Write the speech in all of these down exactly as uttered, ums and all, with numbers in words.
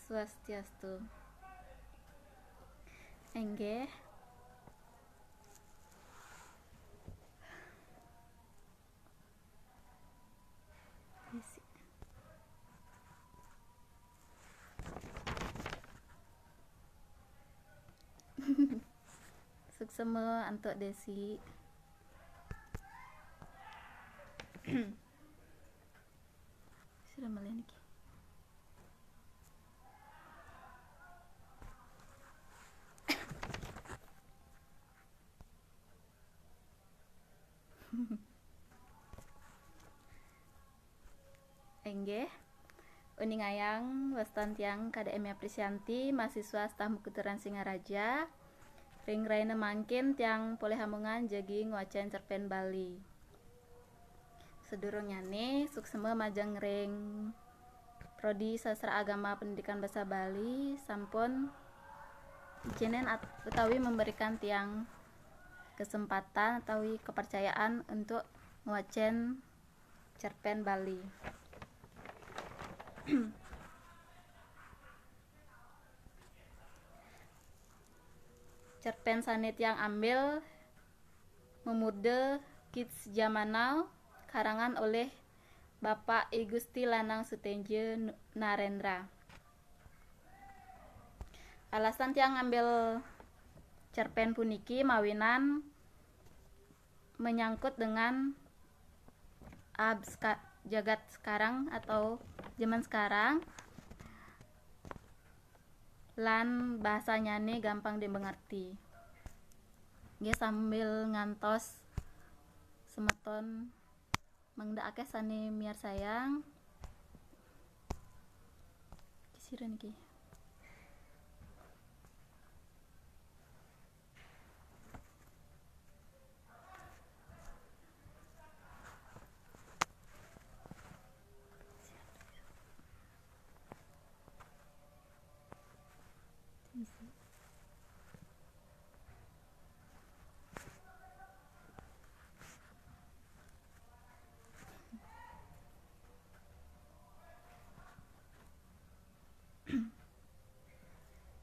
Swastiastu. Enggih. Isi. Suksma antuk Desi. Sudah malih niki. Enggih. Uningayang wastan tiang K D M Yapri Syanti, mahasiswa Staf Mukuturan Singaraja, ring rahina mangkin tiang polih amungan jagi ngwacén cerpén Bali. Sadurungnyane, suksma majeng ring Prodi Sastra Agama Pendidikan Basa Bali sampun icenen at-, utawi memberikan tiang kesempatan utawi kepercayaan untuk ngwacén cerpén Bali. Cerpén sane tiang ambil memurda Kids Zaman Now, karangan oleh Bapak I Gusti Lanang Suteja Nu-, Narendra. Alasan tiang ngambil cerpén puniki mawinan menyangkut dengan abska-, jagat sekarang atau zaman sekarang, lan bahasanyane gampang dimengerti. Nggih, sambil ngantos semeton mangda akeh sane miarsayang. Sira niki.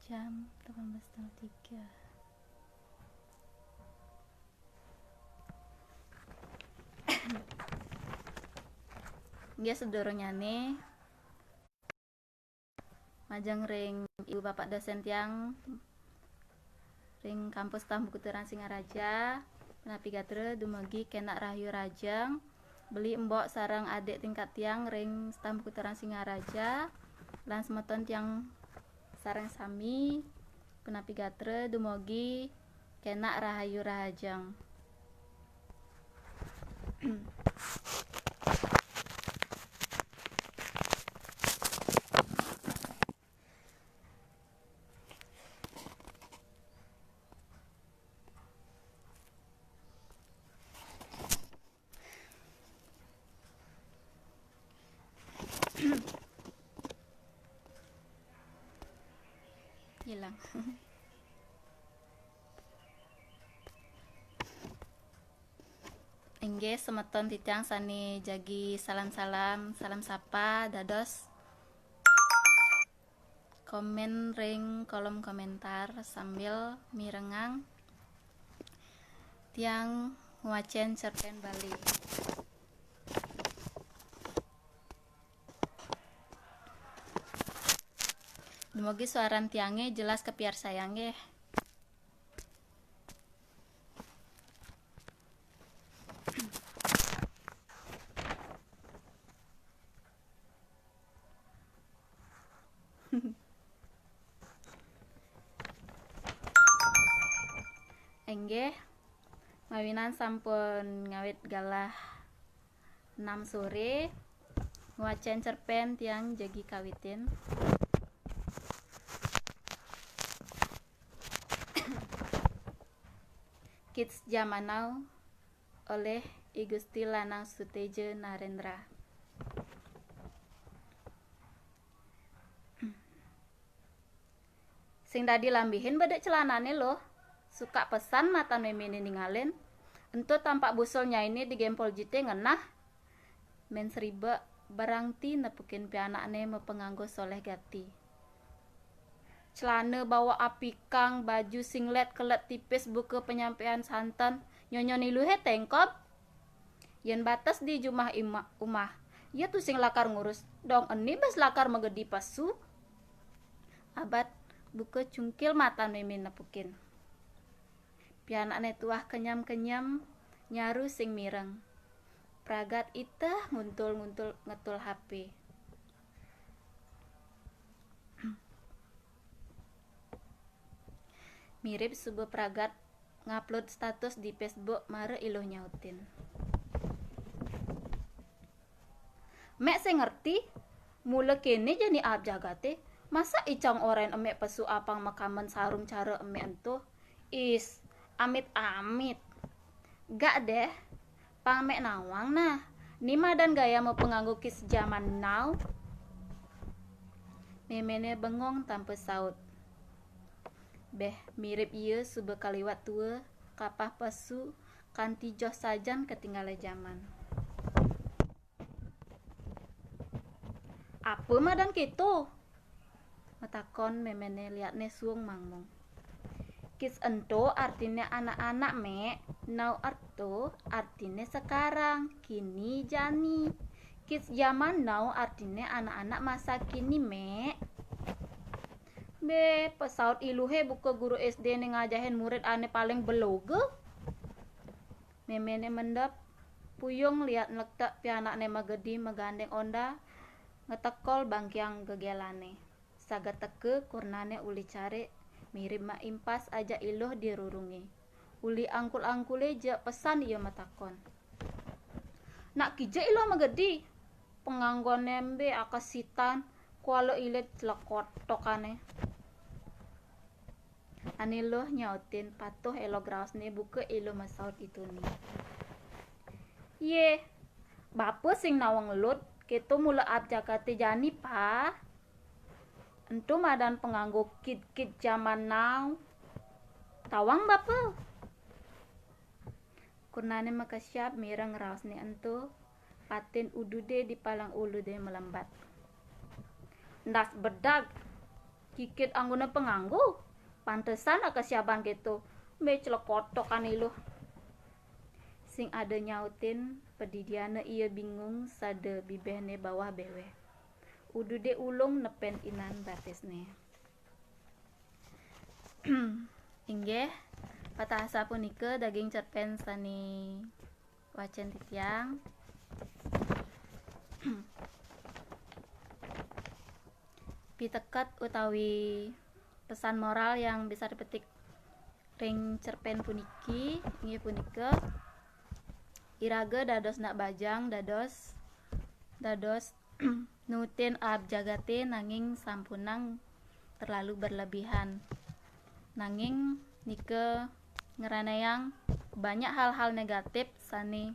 Jam delapan belas tiga. Nggih, sadurungyane majeng ring Ibu Bapak dosen tiang ring Kampus Staf Mukuturan Singaraja, punapi gatra dumugi kenak rahayu rahajeng, beli mbok sareng adik tingkat tiang ring Staf Mukuturan Singaraja, lan semeton tiang sareng sami, punapi gatra dumugi kenak rahayu rahajeng. Ilang. Inggih, semeton titiang sane jagi salam-salam, salam sapa, dados komen ring kolom komentar sambil mirengang tiang ngwacen cerpen Bali. Dumugi suaran tiange jelas kapiarsayang nggih. Enggih, mawinan sampun ngawit galah enam sore, ngwacen cerpen tiang jagi kawitin. Kids Zaman Now oleh I Gusti Lanang Suteja Narendra. Sing dadi lambihin bedik celanane, loh. Suka pesan matan memene ningalin. Ento tampak busul nyaine di gempol jite ngenah. Men sribe barangti nepukin pianakne mapanganggo soleh gati. Celana bawa apikang, baju singlet kelet tipis buka penyampaian santan. Nyonyo niluhe tengkop. Yen bates di jumah ima-, umah, ye tusing lakar ngurus. Dong eni bes lakar magedi pesu. Abat buka cungkil matan meme nepukin. Pianakne tuah kenyem-kenyem, nyaru sing mireng. Pragat iteh nguntul-nguntul ngetul H P. Mirip suba pragat ngupload status di Facebook mara iluh nyautin. Mek sing ngerti, mula kene jani aab jagate, masa icang orain emek pesu apang makamen sarung cara emek ento? Is, amit-amit. Gak deh, pang mek nawang nah. Ni madan gaya mau penganggo kids zaman now? Memene bengong tanpa saut. Beh, mirip iya suba kaliwat tua, kapah pesu, kanti joh sajan ketinggale jaman. Apa madan keto? Matakon memene liatne suung mangmong. Kids ento artine anak-anak, Mek. Now ento artine sekarang, kini jani. Kids zaman now artine anak-anak masa kini, Mek. Be, pesaut iluhe buka guru S D ne ngajahin murid ane paling beloga. Memene mendep, puyung liat nlektek pianakne magedi magandeng onda, ngetekol bangkiang gegelane. Saget teka kurnane uli carik, mirip mak impas ajak iluh dirurungi. Uli angkul-angkule jek pesan iya matakon. Nak kija iluh magedi? Penganggone embe akesitan, kuala ilit celekot tokane. Ane luh nyautin patuh elog raosne buka iluh masaut ituni. Ye, bapa sing nawang lut, keto mula aab jagate jani, Pa. Ento madan penganggo kid-kid jaman now. Tawang bapa? Kurnane makesiab mireng raosne ento, patin udude di palang ulude melembat. Ndas bedag, kikid anggone penganggo, pantesan akesiaban keto, me clekotokan iluh. Sing ada nyautin, padidiana iya bingung sada bibehne bawah beweh. Udude ulung nepen inan batisne. Inggih, patah asa punika daging cerpen sane wacen titiang. Piteket utawi pesan moral yang bisa dipetik ring cerpen puniki inggih punika, iraga dados nak bajang, dados, dados nutin aab jagate, nanging sampunang terlalu berlebihan. Nanging nika ngranayang banyak hal-hal negatif sane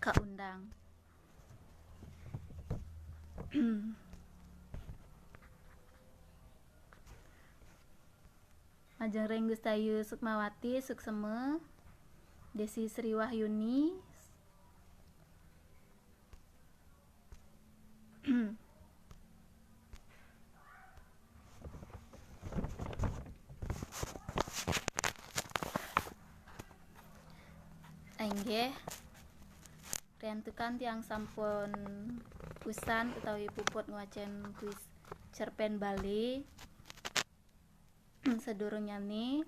kaundang. Majeng ring Gustayu Sukmawati, suksema. Desi Sri Wahyuni. Inggih, riantukan tiang sampun usan utawi puput ngwacen kuis cerpen Bali. Sadurungnyane,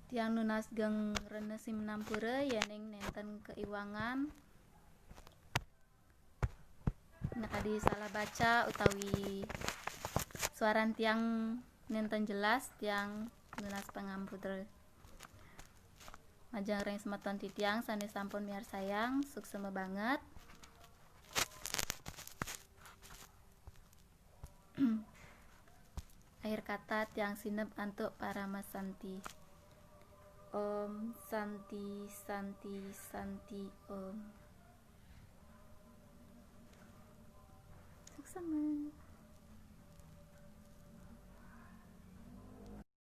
tiang nunas geng rena siminampura yening nenten kaiwangan. Nekadi salah baca utawi suaran tiang nenten jelas, tiang nunas pangampura. Majeng ring semeton titiang sane sampun miarsayang, suksema banget. Akhir kata tiang sineb antuk Parama Santi. Om Santi, Santi, Santi, Om. Suksema.